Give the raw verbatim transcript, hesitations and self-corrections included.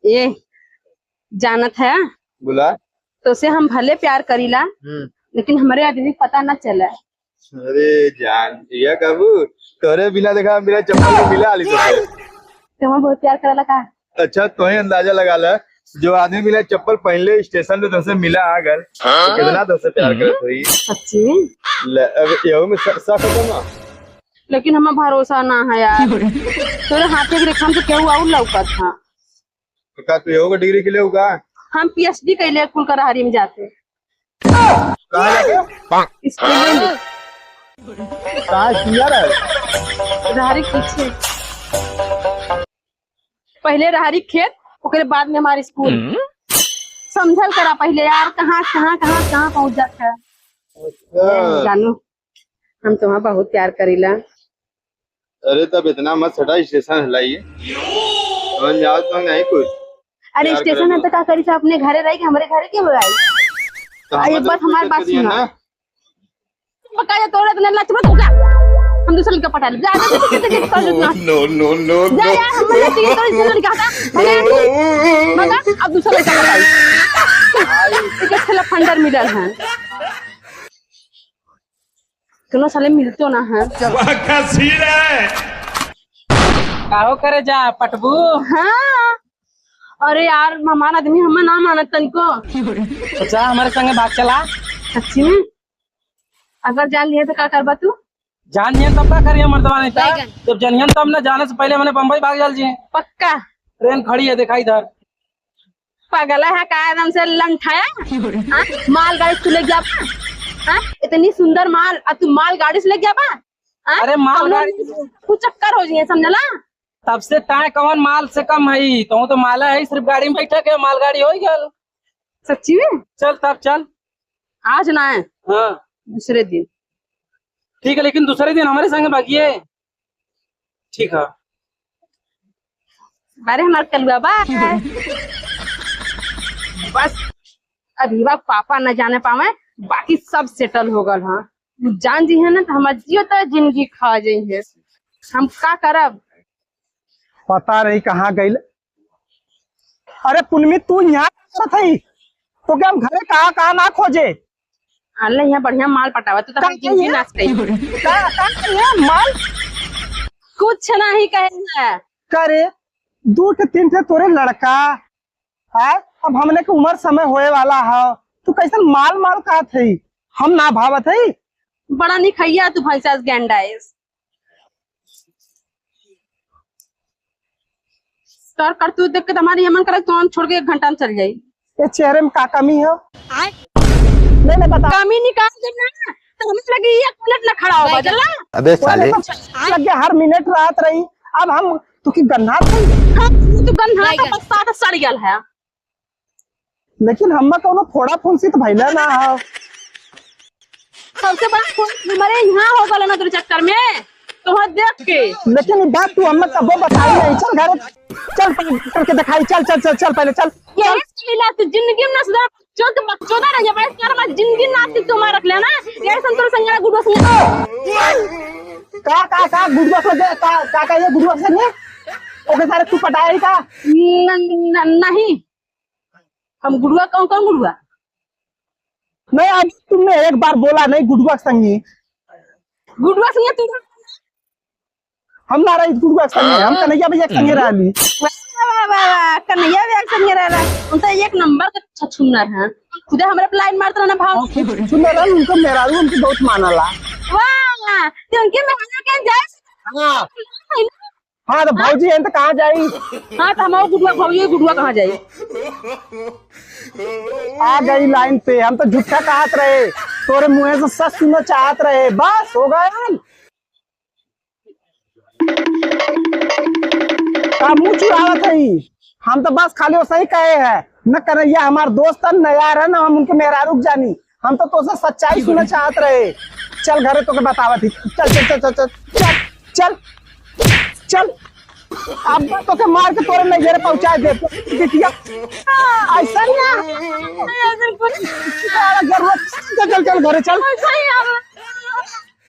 ए, जानत है? बोला। तोसे हम भले प्यार करीला, हम्म। लेकिन हमरे आदमी के पता ना चले। अरे जान, ये कहबू, तोरे बिना देखा, बिना चप्पल के मिला आली तोसे। तुम बहुत प्यार करला का? अच्छा, तोहे अंदाजा लगा ला, जो आदमी बिना चप्पल पहनले स्टेशन पे तोसे मिला आ गल, तो हाँ? कितना तोसे प्यार करत होई। सच्ची? ले, अब यहू में स-, शक हो ना? लेकिन हमें भरोसा ना है यार। तोरे हाथे के रेखा में तो केहू और लौकत था। तो का तू एहू के डिग्री के लिए होगा? हम पीएचडी कैले कुल करहरी में जाके। कहाँ जाके? स्कूल में। कहाँ किया रहे? रहरी के पीछे। पहले रहरी खेत, ओकरे बाद में हमारे स्कूल। हम्म। समझल करा पहले यार, कहाँ, कहाँ, कहाँ, कहाँ पहुँच जाता है। अच्छा। जानू, हम तुम्हारा बहुत प्यार करीला। अरे तब इतना मत सटा, स्टेशन हिलाइए। समझ में आओ तो नहीं कुछ। अरे प्यार स्टेशन करेला। है तो का करी, सब अपने घरे रही कि हमरे घरे के हो आई? तो आ, हम एक तो बात, हमारी बात सुनो। ना। पक्का ये तोरे इतने लच मत हो जा। हम दूसरे लड़का पटा ले। जा, जा, जा, जा, जा, जा, जा, जा। No, no, no, no। जा यार, हम लोग तीन तो इतने लड़का था। भगा, भगा, अब दूसरा लड़का पटा ले। एक अच्छा लफंडर मिलल है। दोनों साले मिलते हो ना है। वाह, क्या सीन है। काहो करे जा, पटबू? हाँ। अरे यार, मेहमान आदमी हमें ना मानत तनको। तो जा, हमारे संगे भाग चला। सच्ची में? अगर जान लिए तो का करबा तू? जान लिए तब का करिए मर्दवा, नहीं तो बैगन। जब जनियन तब ना, जाने से पहले मैंने बम्बई भाग जाल जी। पक्का? ट्रेन खड़ी है, देखा इधर। पागल है का एकदम से लंठाया? हाँ? मालगाड़ी से तू ले गया बा? हाँ? इतनी सुंदर माल, अब तू मालगाड़ी से ले गया बा? हाँ? अरे मालगाड़ी हम लोग कुछ चक्कर हो जाए, समझला? तब से ताए कवन माल से कम है, तो, तो माला है, सिर्फ गाड़ी में बैठा के मालगाड़ी हो गल। सच्ची में? चल तब चल। आज ना है। हाँ। दूसरे दिन। ठीक है, लेकिन दूसरे दिन हमारे संग भागिए। ठीक है। अरे हमार कलुआ बा। बस अभी बा पापा न जाने पावे, बाकी सब सेटल हो गल। हाँ, उ जान जी है ना तो हमार जियो तो जिंदगी खा जाई है। हम का करब? पता नहीं कहाँ गइल। अरे पुनमी, तू यहाँ का करत हई? तो क्या हम घरे कहाँ कहाँ ना खोजे? अल्लाह, यहाँ बढ़िया माल पटावा, तू तो का हम जिंदगी कहिए? नाश करी। का, का कहिए माल? कुछ नहीं कहे है। का रे, दू ठे तीन ठे तोरे लड़का, आय? अब हमने के उम्र समय होए वाला है, तू कैसन माल माल कहत हई? हम ना भावत हई। बड़ा निखैया तू भैंसा गेंडा है। तोर करतूत देख के तो हमारे ये मन करे तो हम छोड़ के एक घंटा में चल जाई। ये चेहरे में का कमी है? आय? नहीं, नहीं, बता। कमी निकाल दे ना, तो हमें लगी एक मिनट ना खड़ा होगा, चला। अबे साले। लगे हर मिनट रात रही, अब हम तो की गन्ना रही। हाँ, तू गन्ना का बस्ता तो सड़ गल है। लेकिन हम्मा कौनो फोड़ा फुंसी तो भइला ना हो। सबसे बड़ा फोन हमारे यहाँ हो गल ना तेरे चक्कर में, तोहर देख के। लेकिन ये बात तू हम्मा कबो बताई नहीं। चल घर, चल करके दिखाई, चल, चल, चल, चल, पहले चल। ये लीला तू जिंदगी में ना सुधर, जो तू बकचोदा रह जा, बड़े सारा बात जिंदगी में ना सीख तुम्हारा रख लेना। ये संतोष संगे गुडुआ संगे। का, का, का गुडुआ संगे, का, का, का ये गुडुआ संगे? ओके सारे तू पटाए का? न-, न-, नहीं। हम गुडुआ कौन, कौन गुडुआ? नहीं, अब तुमने एक बार बोला नहीं गुडुआ संगी। गुडुआ संगी तू? हम ना रही गुडुआ संगी, हम कन्हैया भैया के संगे रहली। वाह, वाह, वाह, वाह, कन्हैया भैया के संगे रहला। हम तो एक नंबर के छछुन्नर हैं। खुदे हमरे पे लाइन मारत रहना भाव। छछुन्नर रहल, उनको मेहरारू उनके बहुत मानला। वाह, तो उनके मेहरारू के जाए से हाँ। हाँ, तो भौजी हैं तो कहाँ जाई? हाँ, तो हमारे गुडुआ, भौजी गुडुआ कहाँ जाई? आ गई लाइन पे, हम तो झूठा कहत रहे, तोरे मुँहे से सच सुनना चाहत रहे, बस हो गया। का मुँह चुरावत है? हम तो बस खाली वैसे ही कहे हैं, न कन्हैया हमार दोस्त है, न यार है, न हम उनके मेहरारू के जानी। हम तो तोसे सच्चाई सुने चाहत रहे। चल घरे तोके बतावत ही। चल, चल, चल, चल, चल, चल, चल, चल। अब तोके मार के तोरे नैहरे पहुंचा दे। बिटिया, ऐसा ना। जरूरत। चल, चल, चल, घरे चल।